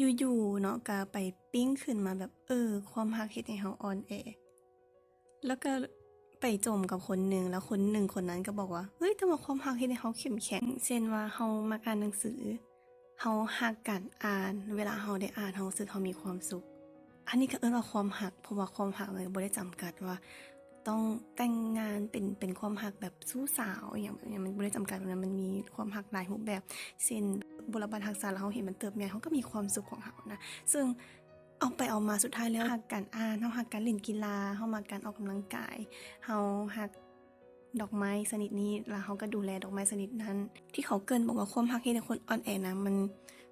ຢູ່ໆເນາະ ກໍໄປປີ້ງຂຶ້ນມາແບບ ເອີ ຄວາມຮັກເຮັດໃຫ້ເຮົາອ່ອນແອ. ແລ້ວກໍໄປຈົມກັບຄົນໜຶ່ງ ແລ້ວຄົນໜຶ່ງຄົນນັ້ນກໍບອກວ່າ ເຮີ້ຍ ແຕ່ວ່າຄວາມຮັກເຮັດໃຫ້ເຮົາເຂັ້ມແຂງ. ເຊັ່ນວ່າເຮົາມັກອ່ານໜັງສື, ເຮົາຮັກການອ່ານ, ເວລາເຮົາໄດ້ອ່ານ ເຮົາຮູ້ສຶກເຮົາມີຄວາມສຸກ. ອັນນີ້ກໍເອີ້ນວ່າຄວາມຮັກ, ເພາະວ່າຄວາມຮັກມັນກໍບໍ່ໄດ້ຈຳກັດວ່າຕ້ອງແຕ່ງງານ, ເປັນ ເປັນຄວາມຮັກແບບຊູ້ສາວ ອີ່ຫຍັງແບບນີ້, ມັນບໍ່ໄດ້ຈຳກັດແບບນັ້ນ, ມັນມີຄວາມຮັກຫຼາຍຮູບແບບ. ເຊັ່ນ ບົວລະບາດຮັກສາ ແລ້ວເຮົາເຫັນມັນເຕີບໃຫຍ່, ເຮົາກໍມີຄວາມສຸກຂອງເຮົານະ. ເຊິ່ງ ເອົາໄປເອົາມາສຸດທ້າຍແລ້ວ ເຮົາຮັກການອ່ານ, ເຮົາຮັກການຫຼິ້ນກິລາ, ເຮົາມັກການອອກກຳລັງກາຍ, ເຮົາຮັກດອກໄມ້ຊະນິດນີ້ ແລ້ວເຮົາກໍດູແລດອກໄມ້ຊະນິດນັ້ນ. ທີ່ເຂົາເກີ່ນບອກວ່າຄວາມຮັກເຮັດໃຫ້ຄົນອ່ອນແອນະ, ມັນ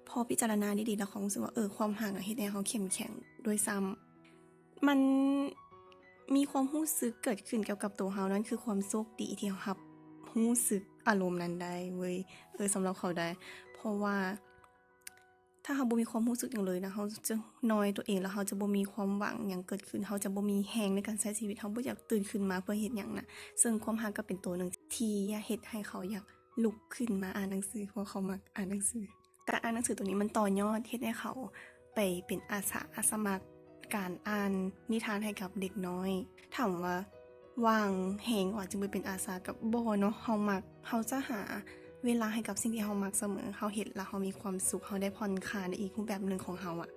ພໍພິຈາລະນາດີໆ ແລ້ວເຂົາຮູ້ສຶກວ່າ ເອີ ຄວາມຮັກເຮັດໃຫ້ເຮົາເຂັ້ມແຂງດ້ວຍຊ້ຳ. ມັນມີຄວາມຮູ້ສຶກເກີດຂຶ້ນກ່ຽວກັບໂຕເຮົາ, ນັ້ນຄືຄວາມໂຊກດີທີ່ເຮົາຮັບຮູ້ສຶກອາລົມນັ້ນໄດ້ເວີຍ. ເອີ ສຳລັບເຂົາໄດ້ ເພາະວ່າ ຖ້າເຮົາບໍ່ມີຄວາມຮູ້ສຶກຫຍັງເລີຍນະ, ເຮົາຈະນອຍຕົວເອງ ແລ້ວເຮົາຈະບໍ່ມີຄວາມຫວັງຫຍັງເກີດຂຶ້ນ, ເຮົາຈະບໍ່ມີແຮງໃນການໃຊ້ຊີວິດ, ເຮົາບໍ່ຢາກຕື່ນຂຶ້ນມາເພື່ອເຮັດຫຍັງນະ. ເຊິ່ງຄວາມຮັກກໍເປັນໂຕໜຶ່ງທີ່ເຮັດໃຫ້ເຂົາຢາກລຸກຂຶ້ນມາອ່ານໜັງສື, ເພາະເຂົາມັກອ່ານໜັງສື. ການອ່ານໜັງສືໂຕນີ້ມັນຕໍ່ຍອດເຮັດໃຫ້ເຂົາໄປເປັນອາສາສະໝັກ ການອ່ານນິທານໃຫ້ກັບເດັກນ້ອຍ. ຖາມວ່າຫວ່າງແຮງວ່າຈຶ່ງໄປເປັນອາສາ ກໍບໍ່ເນາະ, ເຮົາມັກ, ເຮົາຈະຫາເວລາໃຫ້ກັບສິ່ງທີ່ເຮົາມັກສະເໝີ. ເຮົາເຮັດແລ້ວເຮົາມີຄວາມສຸກ, ເຮົາໄດ້ຜ່ອນຄາຍໃນອີກຮູບແບບໜຶ່ງຂອງເຮົາອະ.